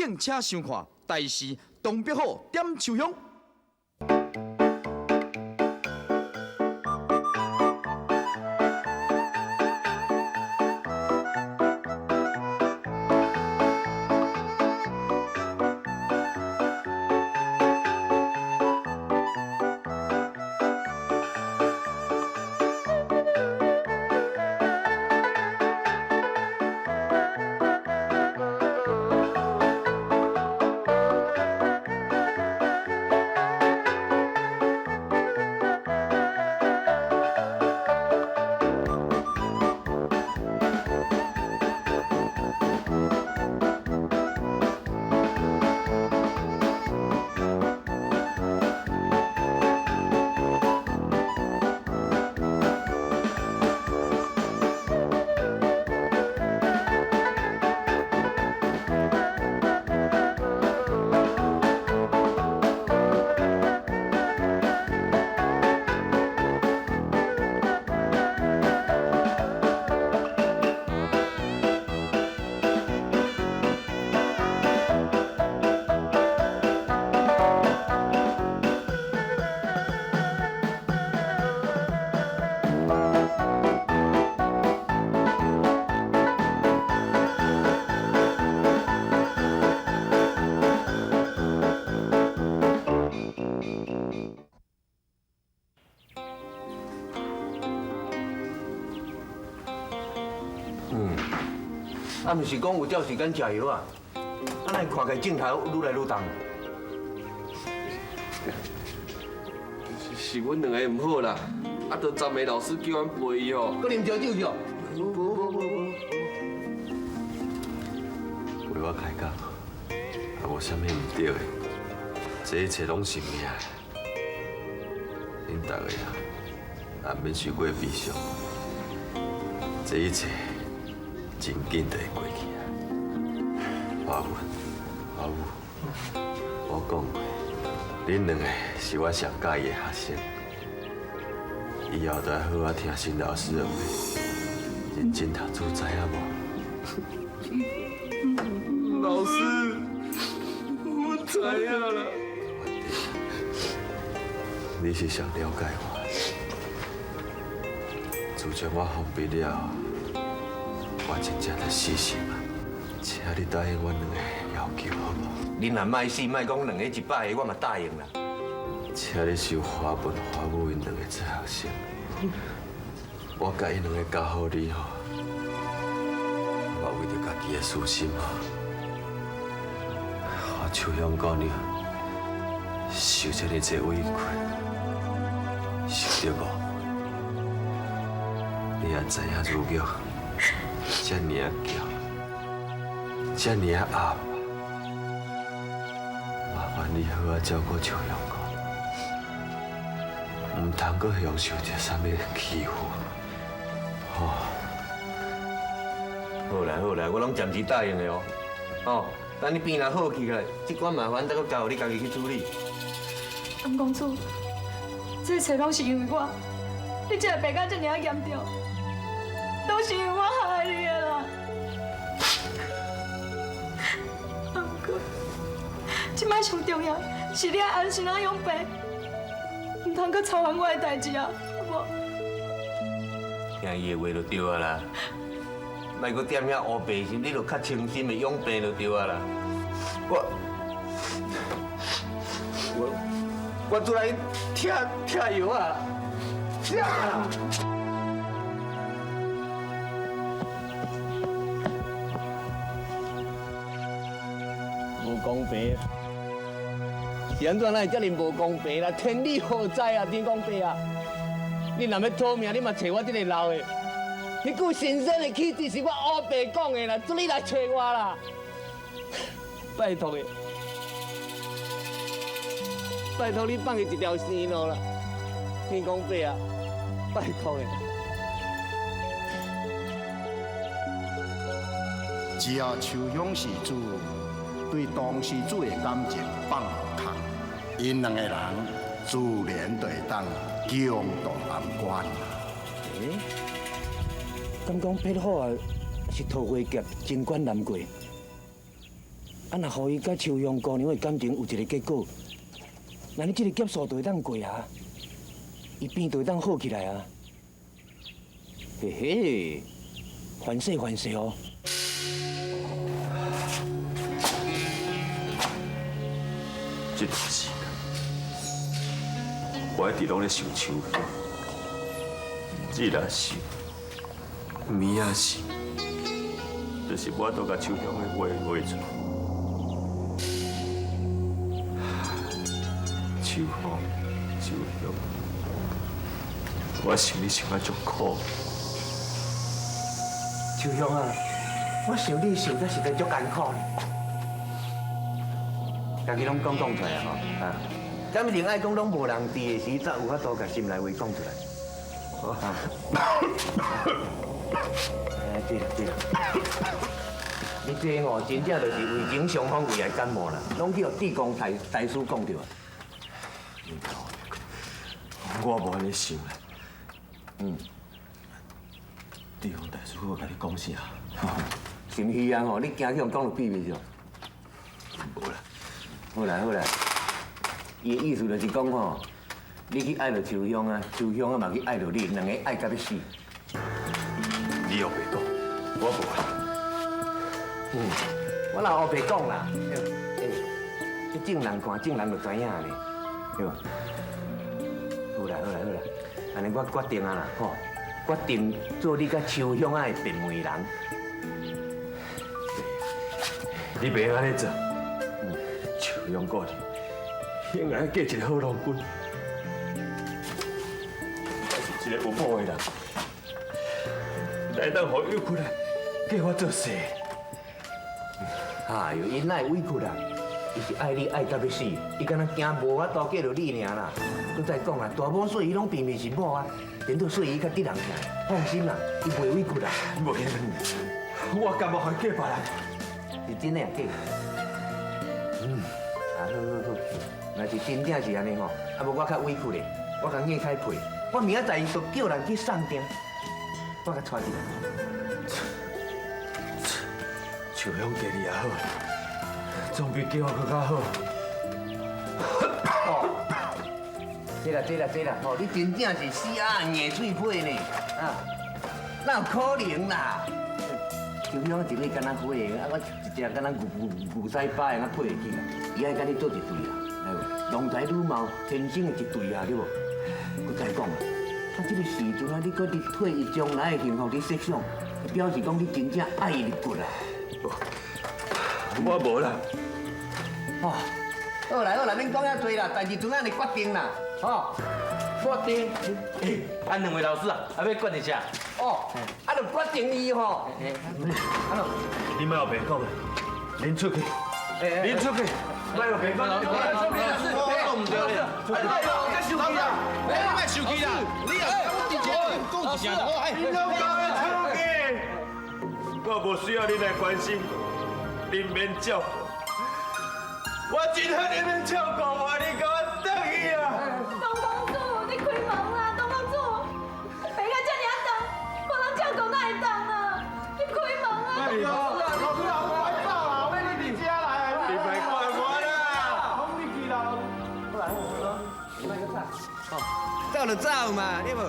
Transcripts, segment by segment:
敬請收看台視東北虎點秋香。嗯，啊，毋是講有照時間食藥啊？啊，哪會看起來鏡頭愈來愈重？是阮兩个毋好啦，啊，就昨暝老師叫阮陪伊哦。閣啉燒酒去哦？無無無無無。陪我開講，也無啥物毋對的，這一切攏是命。恁逐個啊，也免傷過悲傷，這一切真緊就會過去啊。華文、華武，我講過，恁兩個是我上佮意的學生，以後都愛好好聽新老師的話，認真讀書，知影無？老師，我知影啦。你是上了解我，自從我封閉了後，我真正就死心啊！請你答應阮兩个要求好無？恁若莫死，莫講兩个一百个，我嘛答應啦。請你收華文、華武𪜶兩个做學生，我共𪜶兩个交予你吼，我為著家己的私心吼，予秋香姑娘受這爾濟委屈，受著誤會，你也知影如玉這爾仔嬌，這爾仔鴨，麻煩你好好照顧秋香姑娘，毋通閣予受著啥物欺負，吼。好啦好啦，我攏暫時答應的哦。哦，等你病若好起來，這款麻煩再閣交予你家己去處理。安公主，這一切攏是因為我，你才會病甲這爾仔嚴重，都是因為我害你的啦。啊，毋過，這擺上重要是你愛安心仔養病，毋通閣操煩我的代誌啊，好無？聽伊的話就對啊啦，莫閣踮遐烏白心，你就較清心的養病就對啊啦。我我我出來拆拆藥啊，拆啊！無公平，是按怎哪會遮爾無公平啦？天理何在啊？天公伯啊！你若欲討命，你嘛揣我這个老的。彼句神仙的氣質是我烏白講的啦，準你來揣我啦！拜託的，拜託你放伊一條生路啦！天公伯啊，拜託的。只要秋香事主對當事主的感情放予空，𪜶兩個人自然就會當共渡難關。欸，敢講白虎啊是桃花劫，情關難過。啊，若予伊佮秋香姑娘的感情有一个结果，那你這个劫數就會當過啊，伊病就會當好起來啊。嘿嘿，凡勢凡勢哦。這段時間，我一直攏咧想秋香，日也想，暝也想，就是無法度共秋香的話話出來。秋香，秋香，我想你想啊足苦。秋香啊，我想你想得實在足艱苦呢。家己攏講講出來吼，啊，敢一定愛講攏無人佇的時，才有法度共心內話講出來。啊，哎，對啦對啦，你這哦真正就是為情雙方為愛感冒啦，攏去予智光大大師講著啊。我無按呢想啦。嗯。智光大師，我共你講啥？心虛啊吼，你驚去予講著秘密是？無啦。好啦好啦，伊的意思就是講吼，你去愛著秋香啊，秋香啊嘛去愛著你，兩个愛甲欲死。你烏白講，我無啦。嗯，我哪烏白講啦？欸，這眾人看眾人就知影咧，對無？好啦好啦好啦，按呢我決定啊啦，吼，決定做你佮秋香仔的辯媒人。你袂按呢做。秋香姑娘應該嫁一個好郎君，我是一個有某的人，會當予委屈來嫁我做婿。哎喲，伊哪會委屈啦？伊是愛你愛到欲死，伊敢若驚無法度嫁著你爾啦。閣再講啦，大某細姨攏並袂是某啊，顛倒細姨較得人疼，放心啦，伊袂委屈啦。無，我甘無予伊嫁別人？是真的抑假？嗯，啊好好好，若是真正是按呢吼，啊無我較委屈咧，我共硬開批，我明仔載就叫人去送訂，我共帶入來。秋香嫁你也好，總比嫁我閣較好。哦，對啦對啦對啦，吼，你真正是死鴨硬喙皮呢，啊，哪有可能啦？秋香一个敢若火的，啊，我一隻敢若牛牛牛屎巴的，敢配會起啦？伊愛佮你做一對啦，來無？郎才女貌，天生的一對啊，對無？閣再講啊，啊，這个時陣啊，你閣佇替伊將來的幸福佇設想，表示講你真正愛伊入骨啊！我無啦。哦，好啦好啦，免講遐濟啦，代誌就按呢決定啦，吼。決定。欸，啊兩位老師啊，啊欲決定啥？哦，啊就決定伊吼。啊喏，你莫烏白講啦，恁出去，恁出去，莫烏白講，老師，講毋對咧。別生氣啦，你莫生氣啦，你若講一聲，講一聲就好。恁攏共我出去，我無需要恁來關心，恁免照顧，我真恨你免照顧我，你共我轉去啊！東公主，你開門啦！東公主，病甲遮爾重，無人照顧哪會當啊？你開門啊！老師啊，我快走啦，我欲你佇遮來，你莫管我啦！放你去啦！好啦，你莫閣吵，走就走嘛，對無？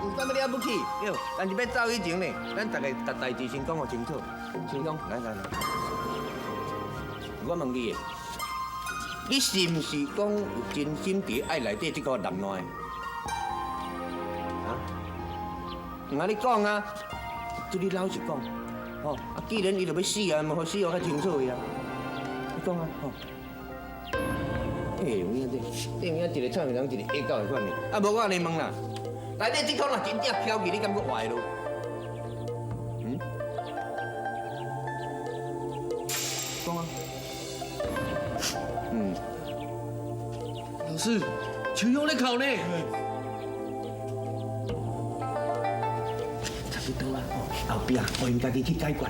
有啥物了不起？對，但是欲走以前呢，咱逐个逐代誌先講予清楚。秋香，來來來，我問你，你是毋是講有真心佇愛內底這個男的？啊？毋通你講啊，這你老實講，吼啊！既然伊就欲死啊，嘛予死予較清楚的啊。你講啊，吼。欸，有影這，這有影一个臭名人，一个下狗的款呢。啊，無我按呢問啦，內底這箍若真正飄去，你敢閣活會落？嗯？講啊。嗯。老師，秋香咧哭呢。差不多啊，後壁予𪜶家己去解決。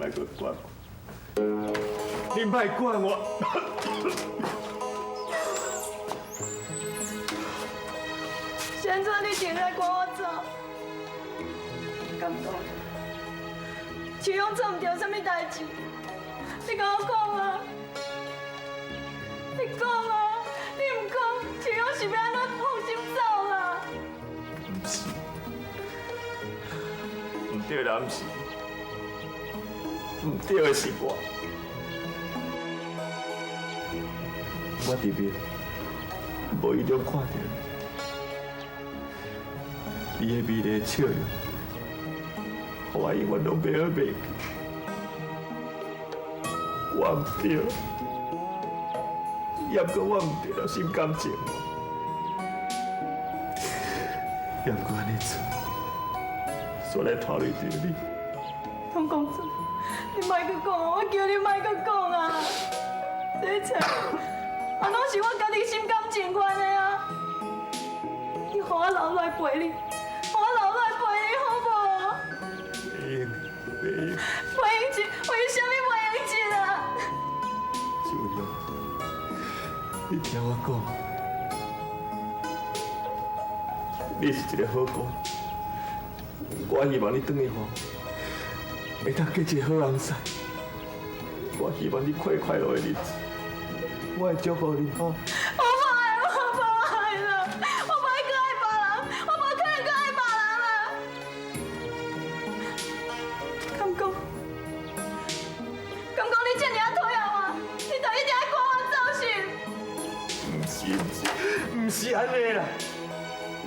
莫閣管我，你莫管我。是按怎你定来赶我走？敢讲，秋香做毋著啥物代志？你共我讲啊！你讲啊！你毋讲，秋香是欲按怎放心走啦？毋是，毋对啦，毋是，毋对的是我，我伫庙无意中看著你，你彼美丽的笑容，予我永远拢袂好袂记。我毋对，也毋过我毋对了，心甘情愿，也毋过按呢做，煞来拖累著你。唐公子，你莫阁讲，我求你莫阁讲啊！这一切，嘛拢是我家己心甘情愿的啊！你予我留落来陪你，予我留落来陪你好无？袂用，袂用。袂用一，为啥物袂用一啊？秋香，你听我讲，你是一个好姑娘，我希望你转去吼，会当过一个好翁婿。我希望你快快乐的日子，我会祝福你吼。我无爱，我无爱啦，我无爱阁爱别人，我无可能阁爱别人啦。敢讲，敢讲你这尔讨厌我，你就一定爱赶我走是？毋是毋是，毋是按呢啦。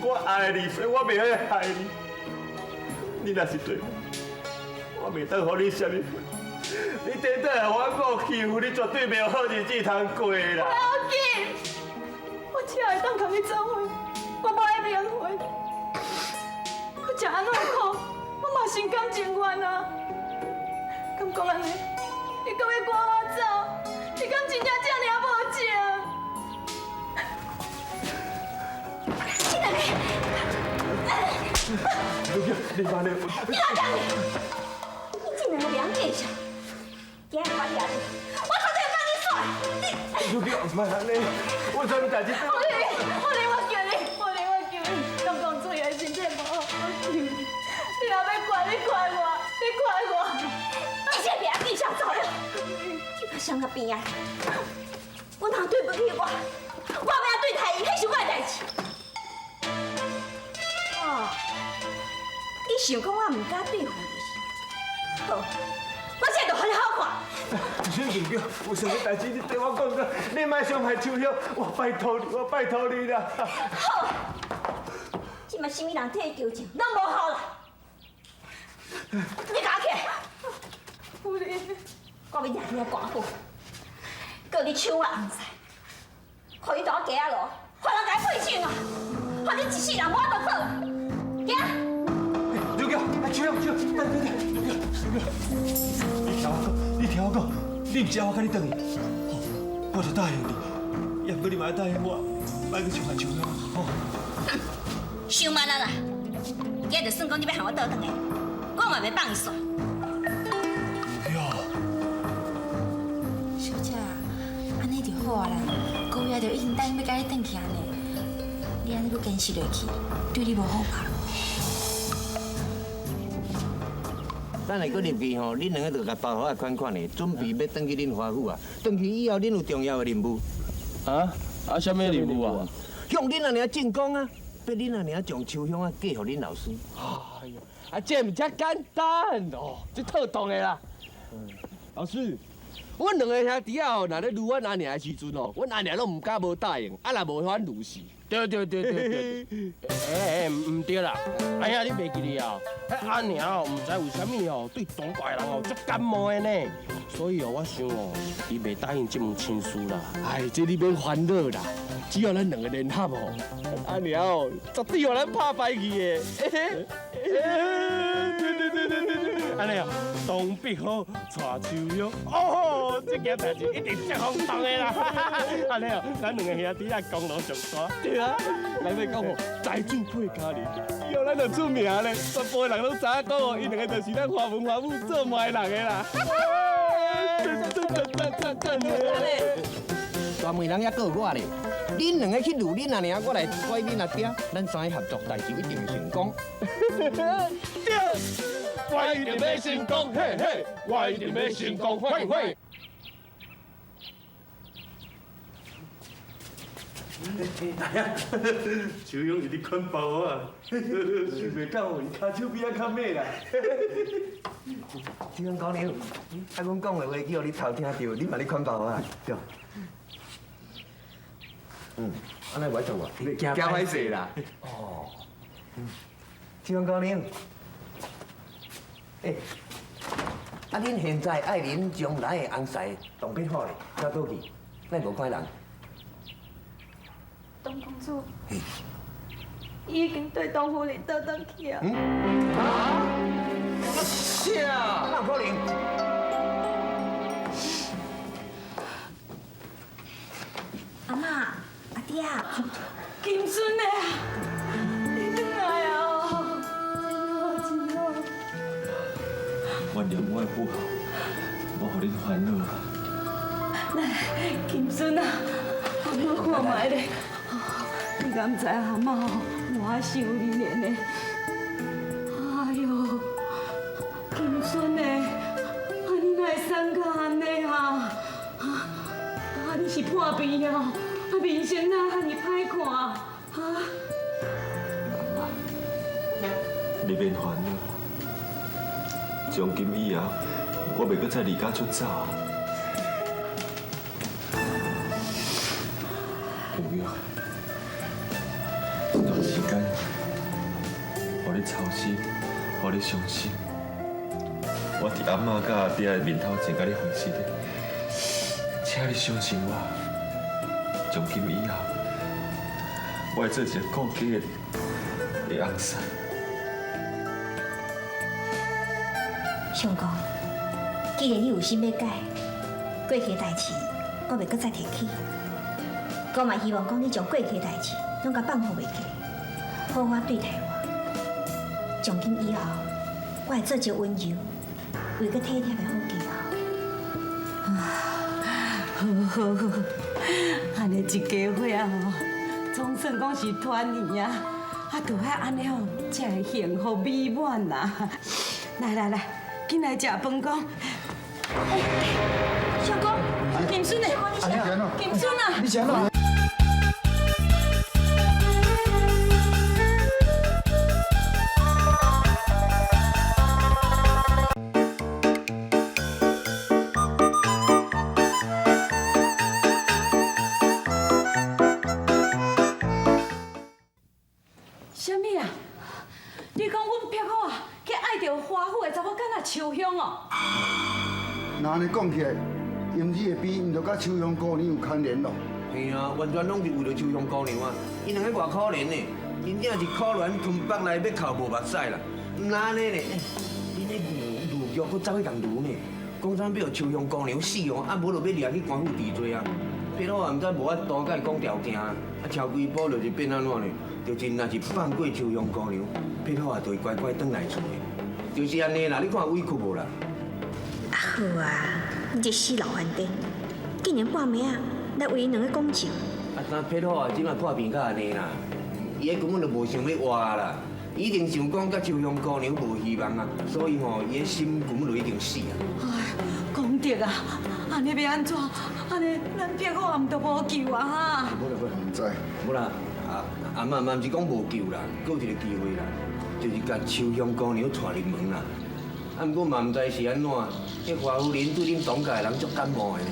我爱你，所以我袂爱害你。你若是对我，我袂当予你啥物份。你短短予我顾欺负，你绝对袂有好日子通过啦。不要紧，我只要会当共你做伙，我无爱名分。我食按怎的苦，我嘛心甘情愿啊。敢讲按呢？你阁欲赶我走？你敢真正这尔无情？你两个，你你妈咧？你老讲你，你这两个袂晓计较，今日我掠你，我绝对放你煞！你，如娇，莫按呢，我啥物代志？我哩，我哩，我求你，我哩，我求你，南公主的身体无好，我求你，你若欲怪，你怪我，你怪我。你这袂晓计较走了，你把伤到边啊！我哪对不起我，我欲按对待伊，彼是我的代志。哦，你想讲我毋敢对付你？好，我这就予你好看。如娇，有啥物代志你对我讲讲，你莫伤害秋香，我拜托你，我拜托你啦。好，这摆啥物人替你求情，拢无效啦。你共我起来。夫人，我欲掠你来官府，告你抢我翁婿，予伊带我街仔路，予人共伊配枪啊，予你一世人无法度做。行。如娇，秋香，秋香，等等等，如娇，如娇，你听我讲，你听我讲，你毋是爱我共你转去，我就答应你，也毋过你嘛爱答应我，莫阁伤害秋香，吼。伤慢啊啦！今日就算讲你欲害我倒转来，我嘛袂放伊煞。小姐，按呢就好啊啦，高爷就已经答应欲共你转去啊呢，你按呢阁坚持落去，对你无好吧？等下阁入去吼，恁两个就共包好啊款款的，准备欲转去恁华府啊。转去以后，恁有重要的任务。啊？啊，啥物任务啊？向恁阿娘进贡啊，欲恁阿娘将秋香啊嫁予恁老师。哎呦，啊，这毋遮简单哦，这妥当的啦。老师，阮两个兄弟仔吼，若咧撸阮阿娘的时阵吼，阮阿娘拢毋敢无答应，啊若无阮撸死。对对对对对。欸欸，毋对啦，哎呀，你袂记得啊？彼阿娘哦，毋知为啥物哦，对唐国的人哦足感冒的呢。所以哦，我想哦，伊袂答应这门亲事啦。哎，这你免烦恼啦，只要咱两个联合哦，阿娘哦，绝对予咱拍败去的。对对对对对对，按呢哦，董必好娶秋香，哦，這件代誌一定足轟動的啦。按呢哦，咱兩个兄弟仔功勞上大。對啊，咱欲講哦，財主配佳人，以後咱就出名咧，全部的人攏知影講哦，𪜶兩个就是咱華文華武做媒人的啦。大媒人猶閣有我咧，恁兩个去擄恁阿娘，我來拐恁阿爹，咱三个合作，代誌一定會成功。對，我一定欲成功，嘿嘿，我一定欲成功，嘿嘿。哎呀，秋香是咧款包我啊，想袂到伊跤手比咱較猛啦。秋香姑娘，啊，阮講的話去予你偷聽著，你嘛咧款包我啊？對。嗯，按呢袂做啊？驚歹勢啦。哦。秋香姑娘，欸，啊，恁現在愛恁將來的翁婿董必好咧，走佗去？哪會無看人？董公子，伊已經對董夫人倒轉去啊！啥？哪有可能？阿嬤，阿爹，金孫的啊，你轉來啊！真好，真好。原諒我的不好，我予恁煩惱啊。來，金孫啊，阿嬤看覓咧。你敢知阿嬤吼，偌想你呢？哎喲，金孫的，啊你哪會送甲按呢啊？啊你是破病啊？啊面色哪遐爾歹看啊？阿嬤，你免煩惱，從今以後，我袂閣再離家出走。玉玉，這段時間，予你操心，予你傷心，我佇阿嬤佮阿爹的面頭前共你回誓咧，請你相信我，從今以後，我會做一個顧家的翁婿。相公，既然你有心欲改，過去的代誌，我袂閣再提起。我嘛希望講你將過去的代誌攏共放予袂記，好好對待我。從今以後，我會做一個溫柔、又閣體貼的好繼後。好好好，按呢一家伙啊吼，總算講是團圓啊，啊，就愛按呢吼，才會幸福美滿啊！來來來，緊來食飯講。小公，金孫呢？金孫啊！你啥啦？啥物啊？你講阮碧虎啊，去愛著華府的查某囡仔秋香哦？若按呢講起來，英子的病毋就佮秋香姑娘有牽連咯？嘿啊，完全攏是為著秋香姑娘啊！𪜶兩个偌可憐呢，真正是可憐吞腹內欲哭無目屎啦。毋若按呢呢，恁彼盧玉閣走去共盧呢，講啥欲予秋香姑娘死哦，啊無就欲掠去官府治罪啊。碧虎也毋知無法度共伊講條件，啊超規步就是變按怎呢？就是若是放過秋香姑娘，碧虎也就會乖乖轉來厝的，就是按呢啦。你看有委屈無啦？啊好啊，你這死老番癲，竟然半暝仔來為𪜶兩个講情。啊，但碧虎啊，這馬破病到按呢啦，伊彼根本就無想欲活啦，伊一定想講佮秋香姑娘無希望啊，所以吼，伊的心根本就已經死啊。哎，功德啊，按呢欲按怎？按呢咱碧虎也毋就無救啊哈！無啦無啦，毋知。無啦，阿阿媽嘛毋是講無救啦，閣有一個機會啦，就是共秋香姑娘帶入門啦。啊，毋過嘛毋知是按怎，彼華夫人對恁董家的人足感冒的呢。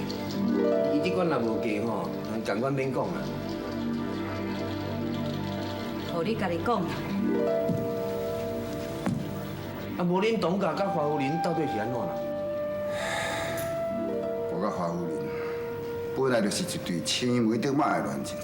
伊這款若無嫁吼，仝款免講啦。予你家己講。啊，無恁董家佮華夫人到底是按怎啦？我佮華夫人本來就是一對青梅竹馬的戀情。